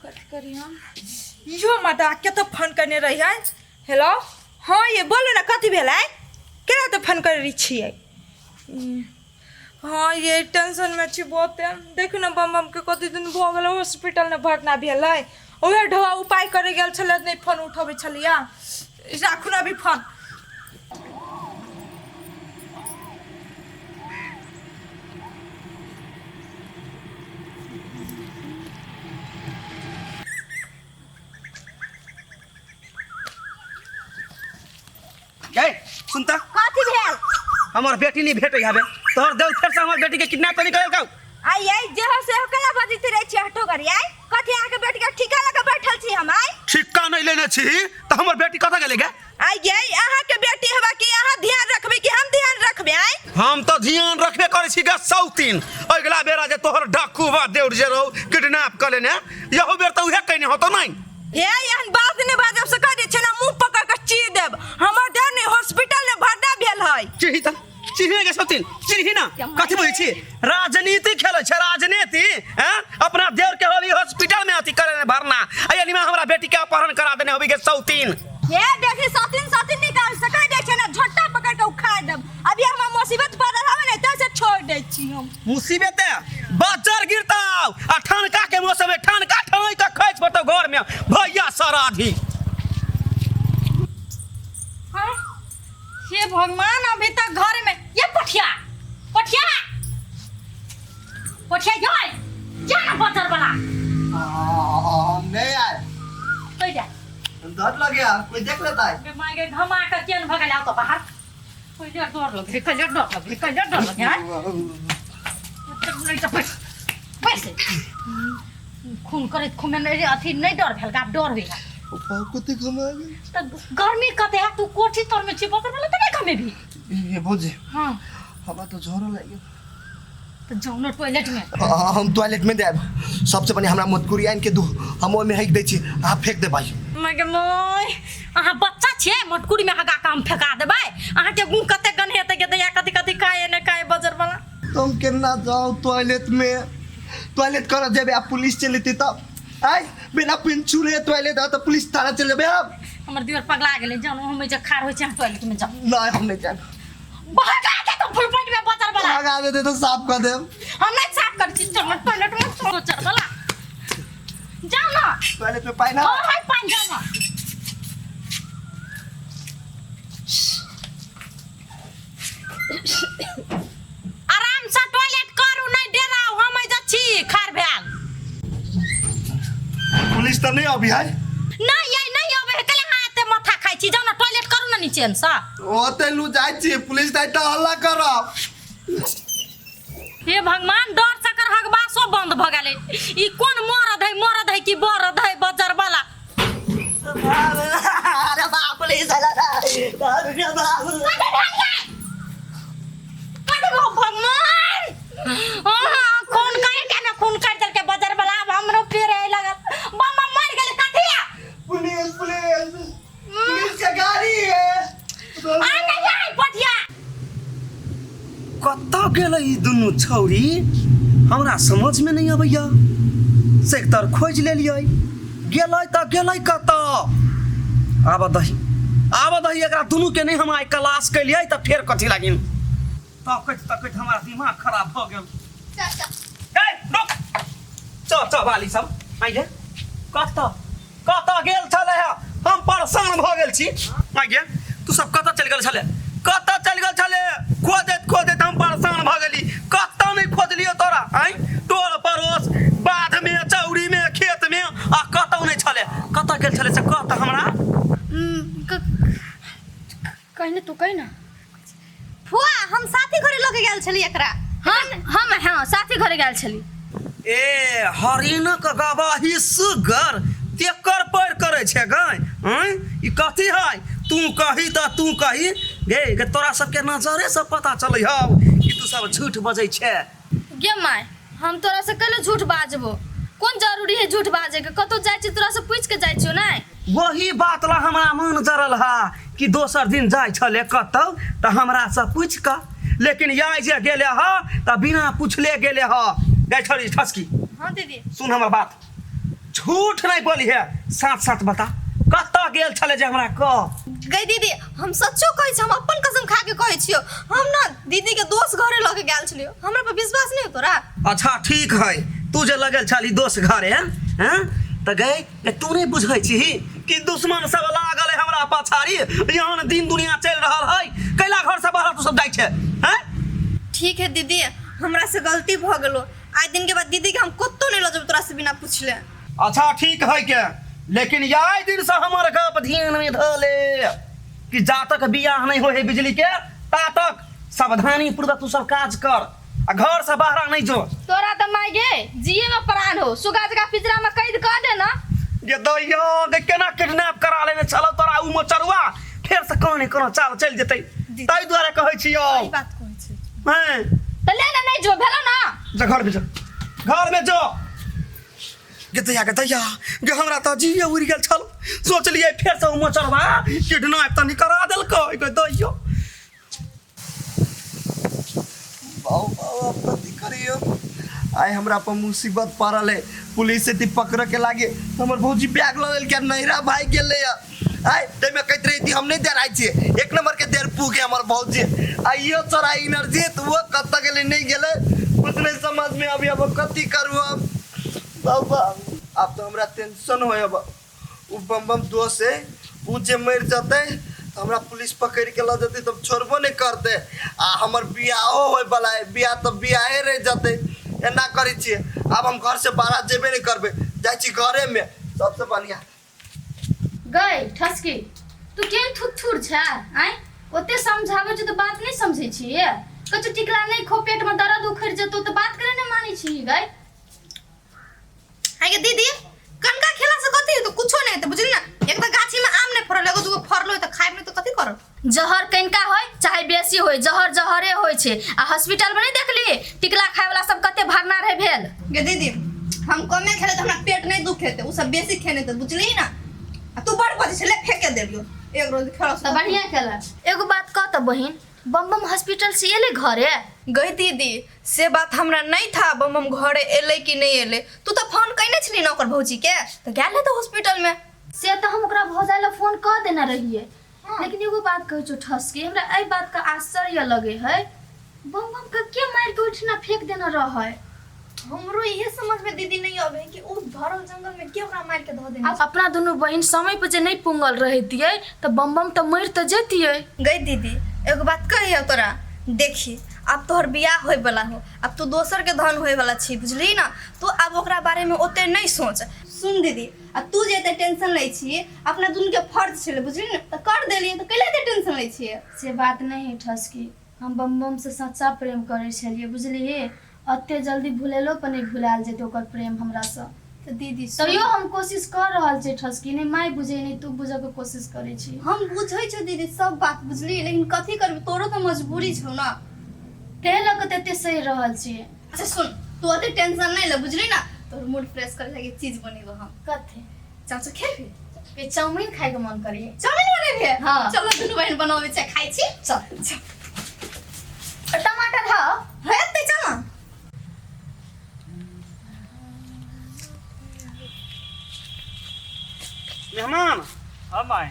कथी करी हम यो माता कतऽ फोन करने रहियै हेलो हँ ये बोलू ने कथी भेलै केना तऽ फोन करै छियै हँ ये टेंशनमे छी बहुते देखियौ ने बम बमके कते दिन भऽ गेलै हॉस्पिटलमे भर्ना भेलै उएह ढोआ उपाय करै गेल छलै नहि फोन उठबै छलियै राखू ने अभी फोन। गै सुनता। कथी भेल? हमर बेटी नहीं भेटै हबे तोहर देव फेर से हमर बेटी के किडनैप करी करल। आई आई जे हो से हो केना बजैत रहै छी हटो करी आई कथी अहाँके बेटी के ठीका लऽ कऽ बैठल छी हम आई? ठिक्का नहीं लेने छी तऽ हमर बेटी कतऽ गेलै गे? आई गे अहाँके बेटी हेबा कि अहाँ ध्यान रखबै कि हम ध्यान रखबै आई? हम तऽ ध्यान रखबे करै छी गे सौतीन। अगिला बेरा जे तोहर डाकू बा देउर जे रहौ किडनैप कऽ लेने यहू बेर तऽ उहे कयने होतो नहीं। हे एहन बात नहि बाजब से कह दै छै ने मुँह पकड़ कऽ चीर देब। हमर देह ने हॉस्पिटल ने भर्ना भेल है। चिढ़ी तऽ चिढ़ी गे सौतीन चिढ़ी ना। कथी बुझै छी राजनीति खेलै छै राजनीति हैं अपना देवर के होली हॉस्पिटल में अथी करे भरना आ यानी में हमरा बेटी के अपहरण करा देने होबी गे सौतीन। हे बेसी सौतीन सौतीन नहीं कर सकै दै छै ने झोटा पकड़ के उखाड़ देब। अभी हमर मुसीबत पड़ल हवे ने तै से छोड़ दै छी हम। मुसीबत है बजर गिरताव आ ठनका के मौसम में ठनका ठनई के खैच पड़तो घर में भैया सराधी। हाँ? हे भगवान अभी तक घर में ये पठिया पठिया पठिया जाय जा ना बजर वाला। हम नहीं आए। कह जा। डर लगे यार कोई देख लेता है। बे माय के घमा के केन भगल आओ तो बाहर। पहिले डर लगे पहिले डर लगे पहिले डर लगे हैं नहीं तो बैठ बैठ खून करैत खून में अथी नहीं डर भेल आब डर होइला। कते घमा गेल। त गर्मी कते है तू कोठी तर में छी बजर वाला त नहीं घमे भी। ये भौजी। हाँ। हमरा तो झोरो लागि गेल। त जाउ न टॉयलेट में। हाँ, हम टॉयलेट में जायब सबसे बढ़िया हमरा मटकुरी आनि के दू हम ओहिमे हेक दै छी अहाँ फेंक देबै। मगे मोय अहाँ बच्चा छियै मटकुरी में हगा काम फेंका देबै अहाँ के गुं कते गन्हेतै के दैया कथी कथी खाए ने खाए बजर वाला। तुम केना जाओ टॉयलेट में टॉयलेट कर जेबे आ पुलिस चलि जेतै तब आय बिना पिंचुले टॉयलेट आ त पुलिस थाना चलि जेबे हम। हमर दियर पगला गेलै जानो हम जे खार होइ छै अहाँ टॉयलेट में जाउ। नहीं हम नहीं जायब। भगा दे तो फुल पेट में बजर वाला। भगा देते तो साफ कर देब। हम नहीं साफ कर छी चल टॉयलेट में चल बजर वाला जाओ ना। टॉयलेट में पानी ना। हां हां पानी जाओ ना। आराम से टॉयलेट करू नहीं डराउ हम एजा छी खार भेल। पुलिस तो नहीं अभी है। नहीं ये नहीं अबे है कले हां ते माथा खाइ छी जाओ ना टॉयलेट करू ना नीचे से। ओते लू जाइ छी पुलिस जाय त हल्ला करब। हे भगवान डर सकर हगबासो बंद भ गेलै। ई कोन मरद है कि बरद है बजर वाला। अरे बाप पुलिस आला रे बाप रे बाप। कथी भो भगवान हां खून काट के ना खून काट देलकै बजर वाला अब हमरो फेर आइ लागल बम बम मर गेलै कथी है? पुलिस पुलिस पुलिस के गाड़ी है। आ नहीं आई पटिया। कतऽ गेलै ई दुनू छौरी हमरा समझ में नहीं अबैया। सेक्टर खोजि लेलियै गेलै तऽ गेलै कतऽ। आब दही आब दही एकरा दुनू के नहीं हम आइ क्लास केलियै तऽ फेर कथी लागिन। तकैत तकैत हमरा दिमाग खराब भऽ गेल। ए रुक चल चल वाली सब आइ गे कतऽ कतऽ गेल छलै हे हम परेशान भऽ गेल छी। आइ गे तू सब कतऽ चलि गेल छलै कतऽ चलि गेल छलै खोजैत खोजैत हम परेशान भऽ गेली कतऽ नहि खोजलियौ तोरा आइ टोल पड़ोस बाध में चौरी में खेत में आ कतौ नहि छलै कतऽ गेल छलै से कह तऽ हमरा। कहि ने तू कहि ना। फुआ हम साथी घरे लगे गेल छली एकरा। हम हां साथी घरे गेल छली। ए हरिणक गवाही सुगर तेकर पैर करै छै गै आँय ई कथी है तू कही तऽ तू कही गे गे तोरा सबके नजरे से पता चलै हौ कि तू सब झूठ बजै छै। गे my हम तोरा से कैले झूठ बाजबो कोन जरूरी है झूठ बाजे के कतौ जाइ छी तोरा से पूछ के जाइ छियो नै। वही बात ला हमरा मन जरल हा कि दोसर दिन जाइ छले कतौ तऽ हमरा से पूछ कऽ लेकिन आइ जे गेले ह तऽ बिना पूछले गेले ह। गै छोड़ी ठसकी। हाँ दीदी। सुन हमर बात, झूठ नहीं बोली है, साथ साथ बता कतऽ गेल छले जे हमरा कह। गई दीदी, हम सच्चो कहै छी, हम अपन कसम खा के कहै छियो, हम ना दीदी के दोस्त घरे लऽ के गेल छलियो, हमरा पर विश्वास नहीं हो तोरा? अच्छा ठीक है, तू जे लगल छली दोस्त घरे हैं तऽ गई गे, तू नहीं बुझै छी कि दुश्मन सब लागल है हमरा पछाड़ी, यहाँ दिन दुनिया चलि रहल है, कैला घर से बाहर तू सब जाइ छै हैं? ठीक है दीदी, हमरा से गलती भऽ गेलो, आइ दिन के बाद दीदी के हम कतौ नहीं लऽ जेबो तोरा से बिना पूछले। अच्छा ठीक है के, लेकिन आइ दिन से हमर गप ध्यान में धऽ ले कि जा तक बियाह नहीं होय है बिजली के ता तक सावधानी पूर्वक तू सब काज कर आ घर से बाहर नहीं जो। तोरा तऽ माय गे जिए में प्राण हो, सुगा जका पिंजरा में कैद कऽ दे ना। ये दैया गे, केना किडनैप करा लेने छल तोरा उ मोचरुआ, फेर से कहानी कोनो चाल चलि जेतै, ताहि दुआरे कहै छियौ। ई बात कहै छै। हैं तऽ ले ना, नहीं जो भेलो ना, जा घर में जो, घर में जो। गे दैया गे दैया गे, हमरा तऽ जीवे उड़ि गेल छल, सोचलियै फेर से उ मोचरुआ किडनैप तऽ नहि करा देलकै। गे दैया बाऊ बाऊ, अब कथी करियो? आइ हमरा पर मुसीबत पड़ल है, पुलिस एती पकड़ के लागे, हमर भौजी बैग लऽ लेलकै आ नैहरा भागि गेलै। आइ ताहिमे कहैत रही हम नहि देराइ छियै, एक नंबर के देर पुगे हमर भौजी। आ इहो चोरा एनर्जी तऽ ओहो कतऽ गेलै नहि गेलै कुछ नहि समझ में अभी, अब कथी करू अब? बाबा आब तऽ हमरा टेंशन होय, अब ओ बम बम दोस्त है, ओ जे मरि जेतै तऽ हमरा पुलिस पकड़ि के लऽ जेतै, तब छोड़बो नहि करतै, आ हमर बियाहो होय वाला है, बियाह तऽ बियाहे रहि जेतै। एना करै छियै, आब हम घर से बाहर जेबे नहि करबै, जाइ छी घरेमे सबसँ बढ़िआँ। गई ठसकी, तू केहन थुथुर छै आँय, ओते समझाबै छी तऽ बात नहि समझै छी, कछु टिकला नहि खो पेट में दर्द उखड़ि जेतौ तऽ बात करे नहि मानै छी गई। आगे दीदी, कनका खेला से कथी हेतौ? कुछो नहीं हेतौ, बुझली ना? एक तऽ गाछी में आम नहीं फड़ल, एगो दूगो फड़लो तऽ खाइब नहीं तऽ कथी करब? जहर कनिका होय चाहे बेसी होय, जहर जहरे होय छै। आ हॉस्पिटल में नहीं देखली टिकला खाय वाला सब कते भरना रहे भेल। गे दीदी, हम कमे खेले तऽ हमरा पेट नहीं दुखेते, उ सब बेसी खेने तऽ, बुझली ना? आ तू बड़ बजै छले, फेके देलियो एक रोज खेला तऽ बढ़िया खेला। एगो बात कह तऽ बहिन, बम बम हॉस्पिटल से एले घरे? गई दीदी, से बात हमरा नहीं था, बम बम घरे एले कि नहीं एले। तू तो फोन कइने छली ना ओकर भौजी के, तो गेल हेतौ हॉस्पिटल में। से तऽ हम ओकरा भौजाइ ला फोन कऽ देने रहिए, लेकिन एगो बात कहै छौ ठसके, हमरा एहि बात के आश्चर्य लगे है, बम बम के के मारि के ओहिठिना फेंक देने रहै? हमरो इहे समझ में दीदी नहीं आवे कि उ भरल जंगल में के ओकरा मार के धऽ देने। आब अपना दुनू बहिन समय पर जे नहीं पुंगल रहितियै तऽ बम बम तऽ मरि तऽ जैतियै। गई दीदी, एगो बात कहियो तोरा, देखी अब तोहर बियाह होय वाला हो, अब तू दोसर के धन होय वाला छी, बुझली ना? तू अब ओकरा बारे में ओते नहीं सोच। सुन दीदी, आ तू जे एते टेंशन लै छी, अपना दुनू के फर्ज छलै, बुझली ना? तऽ कर देलियै तऽ कैला एते टेंशन लै छियै? से बात नहीं है ठसकी, हम बम बम से सच्चा प्रेम करै छलियै, बुझलियै? अते जल्दी भुलेलो पर नहीं भुलायल जेतै ओकर प्रेम हमरासँ। तऽ दीदी तैयो हम कोशिश कऽ रहल छियै ठसकी, नहि माय बुझै नहि तू बुझऽके कोशिश करै छी। हम बुझै छौ दीदी सब बात, बुझली? लेकिन कथी करबी, तोरो तऽ मजबूरी छौ ना, ताहि लऽ कऽ तऽ एते सहि रहल छियै। अच्छा सुन, तू ओते टेंशन नहीं ले, बुझली ना? तोहर मूड फ्रेश करे लागी चीज बनेबो हम। कथी? चाचू खेबी? ए चाउमीन खाइके मन करिए। चाउमीन बनेबे? हाँ। चलो दुनू बहन बनाबै छै, खाइ छी, चल चल। टमाटर हौ? हेतै, चल ना। मेहमान। हाँ माय।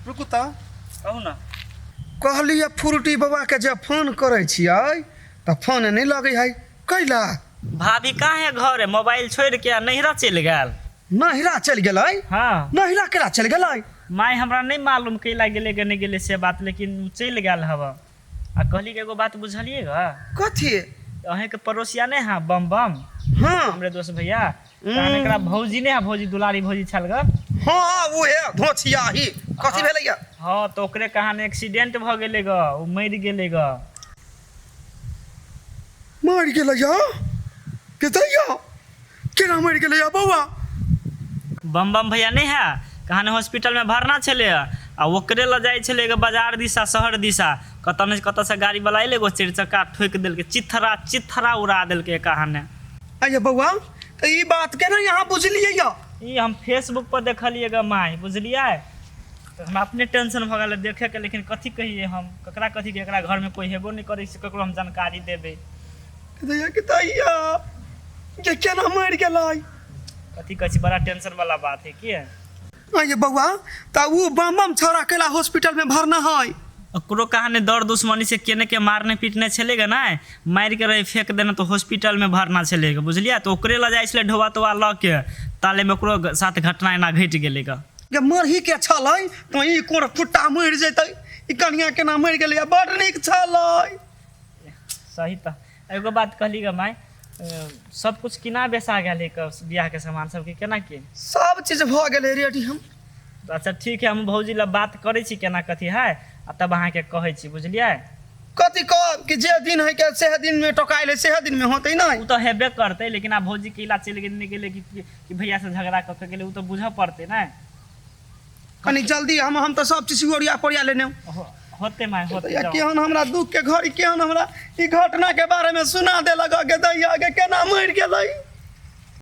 रुकू तऽ। कहू ना। कहलियै फ्रूटी बाबा के जे फोन करै छियै तऽ फोन नहि लगै है, कैला? भाभी कहाँ है घर है, मोबाइल छोड़ के आ नैहरा चलि गेल। नहिरा चलि गेलै? हाँ। नहिरा केना चलि गेलै? माय हमरा नहि मालूम कैला गेलै के नहि गेलै से बात, लेकिन उ चलि गेल हवा। आ कहली कि एगो बात बुझलियै ग? कथी? अहेंके पड़ोसिया नहि है बम बम? हाँ। हमरे दोस्त भैया, तहन एकरा भौजी नहि है, भौजी दुलारी भौजी छल ग। हाँ, उहे धोछिया ही कथी भेलै या? हाँ, तऽ ओकरे कहानी एक्सीडेंट भऽ गेलै ग, ओ मरि गेलै ग। मरि गेलै या? के दैया, केना मरि गेलै या बौआ? बम बम भैया नहि है, कहानी हॉस्पिटलमे भरना छलै आ ओकरे लऽ जाइ छलै ग बाजार दिशा, शहर दिशा, कतऽ नहि कतऽसँ गाड़ी वाला एलै, एगो चारि चक्का ठोकि देलकै, चिथड़ा चिथड़ा उड़ा देलकै कहाने। आइए बौआ, तऽ ई बात केना अहाँ बुझलियै या? ई हम फेसबुक पर देखलियै ग माय, बुझलियै? तऽ हमरा अपने टेंशन भऽ गेलै देखैके, लेकिन कथी कहियै हम ककरा, कथी एकरा घरमे कोइ हेबो नहि करै छै, ककरो हम जानकारी देबै। दैया के दैया, के केना मरि गेलै। कथी कहै छी, बड़ा टेंशन वाला बात है की। ये बौआ, तऽ उ बम बम छौड़ा केला हॉस्पिटल में भरना है? ओकरो कहानी दर दुश्मनी से केने के मारने पीटने छलै गे, नहि मारि के रहे फेंक देने, तो हॉस्पिटल में भरना छलै गे, बुझलियै? तऽ ओकरे लऽ जाइ छलै ढोआ तोआ लऽ के, ताले में ओकरो साथ घटना एना घटि गेलै गे। गे मरही के छलै तऽ ई कोर फुट्टा मरि जेतै, ई कनिया केना मरि गेलै? बड़ नीक छलै। सही। तऽ एगो बात कहली गे माय, सब कुछ किना बेसा गेल है बियाह के सामान सबके, केना की? सब चीज भऽ गेलै रेडी हम। तऽ अच्छा ठीक है, हम भौजी लए बात करै छी केना कथी है, आ तब अहाँके कहै छी, बुझलियै? कथी कहब कि जे दिन है के सेहे दिन में टोकायल है, सेहे दिन में होतै नहि? ओ तऽ हेबे करतै, लेकिन आब भौजी केला चलि गेल, नहि गेलै कि भैया से झगड़ा कऽ के गेलै, ओ तऽ बुझऽ पड़तै ने। कनी जल्दी, हम तऽ सब चीज ओरिया पोरिया लेने। होतै माय, होतै। या केहन हमरा दुख के घड़ी, केहन हमरा ई घटना के बारे में सुना देलक गे दैया गे, केना मरि गेलै।